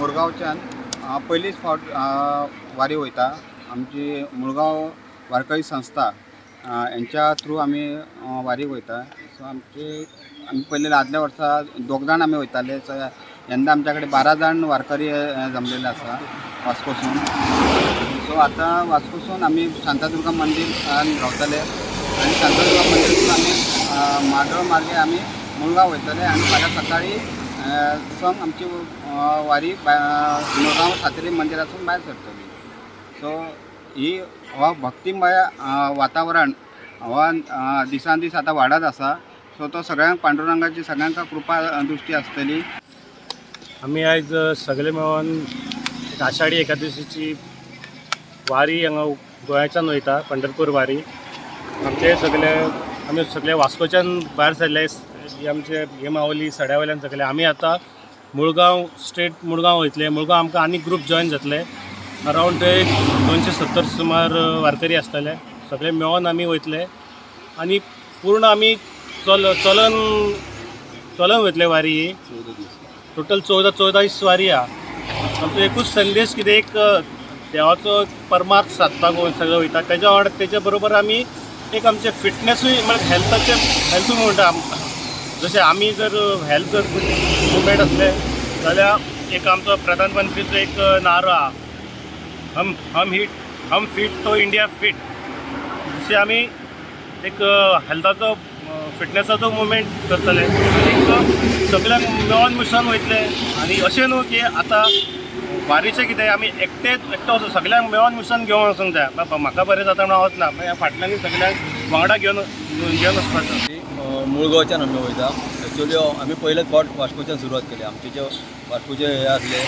मुरगांवच्यान पयलीच फावट वारी वयता. आमची मुळगांव वारकरी संस्था हेंच्या थ्रू आमी वारी वयता. सो आमची आमी पयले आदल्या वर्सा दोग जाण आमी वयताले. सो यंदा आमच्या कडेन 12 जाण वारकरी जमलेले आसा वास्कोसून. सो आतां वास्कोसून आमी शांतादुर्गा मंदिरान रावतले आनी शांतादुर्गा मंदिरातून आमी मार्दोळ मार्गे आमी मुळगांव वयतले आनी फाल्यां सकाळी संक आमची वारी मुळगांव सातेरी मंदिरासून भायर सरतली. सो ही हो भक्तिमय वातावरण हो दिसान दीस आतां वाडत आसा. सो तो सगळ्यांक पांडुरंगाची सगळ्यांक कृपा दृश्टी आसतली. आमी आयज सगळे मेळोन एक आषाढी एकादशीची वारी हांगा गोंयाच्यान वयता, पंढरपूर वारी. आमचे सगळे आमी सगळे वास्कोच्यान भायर सरले. हे आमचे हे मावली सड्या वयल्यान सगळे आमी आतां मुळगांव स्ट्रेट मुळगांव वयतले. मुळगांव आमकां आनी ग्रूप जॉयन जातले. अरावंड एक 270 सुमार वारकरी आसतले. सगळे मेळोन आमी वयतले आनी पूर्ण आमी चल चलन चलन वयतले वारी ही. टोटल 14 दीस वारी आहा. आमचो एकूच संदेश कितें, एक देवाचो परमार्थ सादपाक सगळें वयता. तेज्या वांगडा तेज्या बरोबर आमी एक आमचें फिटनसूय, म्हळ्यार हेल्थाचें, हेल्थूय म्हणटा. जशें आमी जर हेल्थ जर मुवमेंट आसले जाल्यार एक आमचो प्रधानमंत्रीचो एक नारो आहा, हम हम हिट हम फिट तो इंडिया फिट. जशें आमी एक हेल्थाचो, फिटनेसाचो मुवमेंट करतले, एक सगळ्यांक मेळोन मिसळोन वयतले. आनी अशें न्हू की आतां वारीचें कितें आमी एकटेच एकटो वचून, सगळ्यांक मेळोन मिसळोन घेवन वचूंक जाय. बाबा म्हाका बरें जाता म्हणून वचना, मागीर फाटल्यान सगळ्यांक वांगडा घेवन घेवन वचपाचो. मुळगांवच्यान आमी वयता. एक्चुअली आमी पयलेच फावट वास्कोच्यान सुरवात केली. आमचे जे वास्कोचे हे आसले,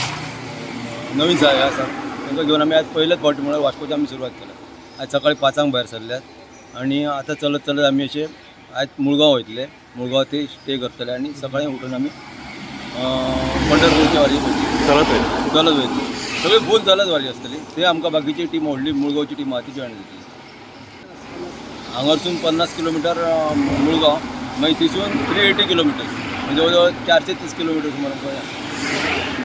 नवीन हे आसा, तांकां घेवन आमी आज पयलेच फावट म्हळ्यार वास्कोच्यान आमी सुरवात केल्या. आज सकाळी 5 बरांक भायर सरल्यात आनी आतां चलत चलत आमी अशे आयज मुळगांव वयतले. मुळगांव ते स्टे करतले आनी सकाळी उठून आमी पंढरपूरची वारी वयतली. चलत वयतले. चलत वयतली. सगळी फूल चलत वारी आसतली. ते आमकां बाकीची टीम, व्हडली मुळगांवची टीम आहा ती जॉयन जातली. हांगारसून 50 किलोमिटर मुळगांव, मागीर थंयसून 380 किलोमिटर, म्हणजे जवळ जवळ 430 किलोमिटर सुमार आमकां.